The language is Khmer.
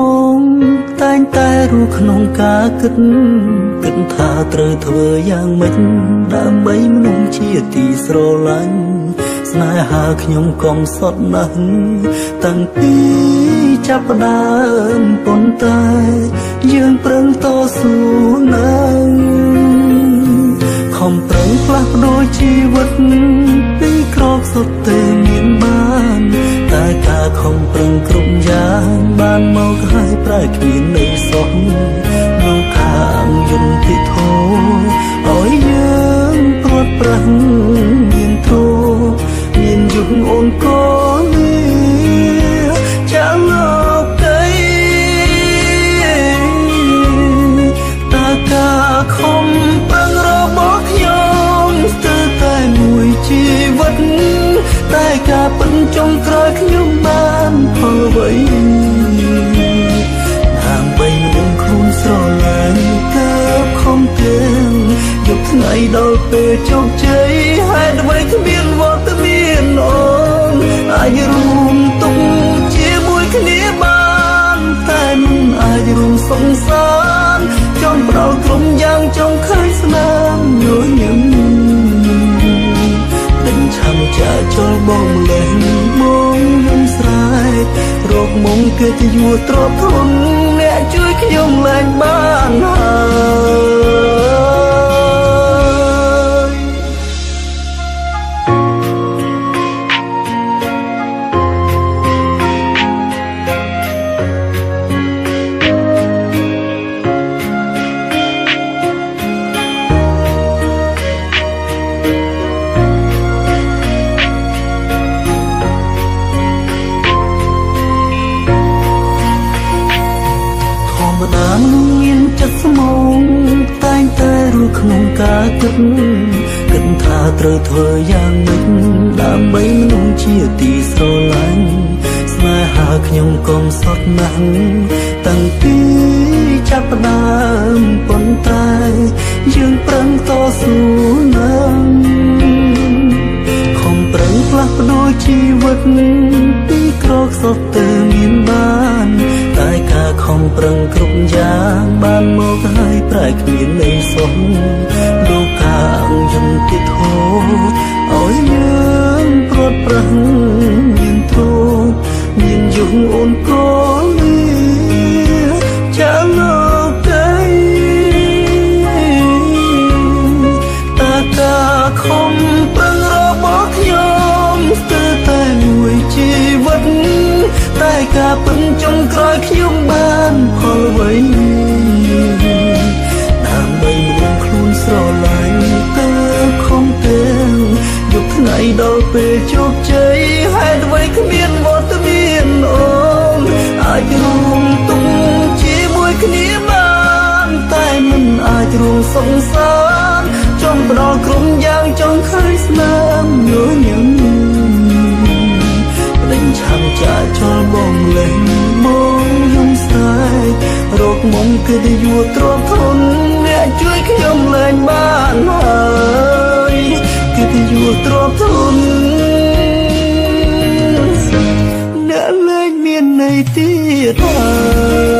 មងតែងតែរស់ក្នុងការគិតគិតថាត្រូវធ្វើយ៉ាងម៉េចដើម្បីមនុស្សជាទីស្រឡាញ់ស្នេហាខ្ញុំកំសត់ណាស់តាំងពីចាប់ផ្ដើមប៉ុន្តែយើងប្រឹងតស៊ូណាស់ខំប្រឹងផ្លាស់ប្ដូរជីវិតពីក្រខ្សត់ទៅមានបានតែការខំប្រឹងគ្រប់យ៉ាងបានមកហើយប្រែគ្មានន័យសោះលោកខាងយន្តធម៌ឲ្យយើងព្រាត់ប្រាសមានទ្រមានយុគអូនក៏លាចាលោកីតើការខំប្រឹងរបស់ខ្ញុំស្ទើរតែមួយជីវិតតែការពិនចុងក្រោយខ្ញុំបានផលអ្វីដើម្បីមនុស្សខ្លួនស្រឡាញ់កើខំទាំងយប់ថ្ងៃដល់ពេលជោគជ័យហេតុអ្វីគ្មានវត្តមានអូនអាចរួមទុកជាមួយគ្នាបានតែមិនអាចរួមសង្សារចង់ផ្ដល់ក្រុមយ៉ាងចង់ឃើញស្នាមញញឹមដេញឆាំចាចលបងលេងបងខ្ញុំស្រែករកមុំកិត្តិយសទ្រព្យធនអ្នកជួយខ្ញុំលែងបានហើយធម្មតាមនុស្សមានចិត្តស្មងតែងតែរស់ក្នុងការគិតគិតថាត្រូវធ្វើយ៉ាងម៉េចដើម្បីមនុស្សជាទីស្រឡាញ់ស្នេហាខ្ញុំកំសត់ណាស់តាំងពីចាប់ផ្ដើមប៉ុន្តែយើងប្រឹងតស៊ូណាស់ខំប្រឹងផ្លាស់ប្ដូរជីវិតពីក្រខ្សត់ទៅមានបានតែការខំប្រឹងគ្រប់យ៉ាងបានមកហើយប្រែគ្មានន័យសោះលោកខាងយន្តធម៌ឲ្យយើងព្រាត់ប្រាសមានទ្រព្យមានយុគអូនក៏លាចាលោកីតើការខំប្រឹងរបស់ខ្ញុំស្ទើរតែមួយជីវិតតែការពិនចុងក្រោយខ្ញុំបានផលអ្វីដើម្បីមនុស្សខ្លួនស្រឡាញ់ទៅខំទាំងយប់ថ្ងៃដល់ពេលជោគជ័យហេតុអ្វីគ្មានវត្តមានអូនអាចរួមទុកជាមួយគ្នាបានតែមិនអាចរួមសង្សារចង់ផ្ដល់ក្រុមយ៉ាងចង់ឃើញស្នាមញញឹមដេញឆាំចាចលបងលេងបងយំស្រែករកមុំកិត្តិយសទ្រព្យធនអ្នកជួយខ្ញុំលែងបានហើយកិត្តិយសទ្រព្យធនអ្នកលែងមានន័យទៀតហើយ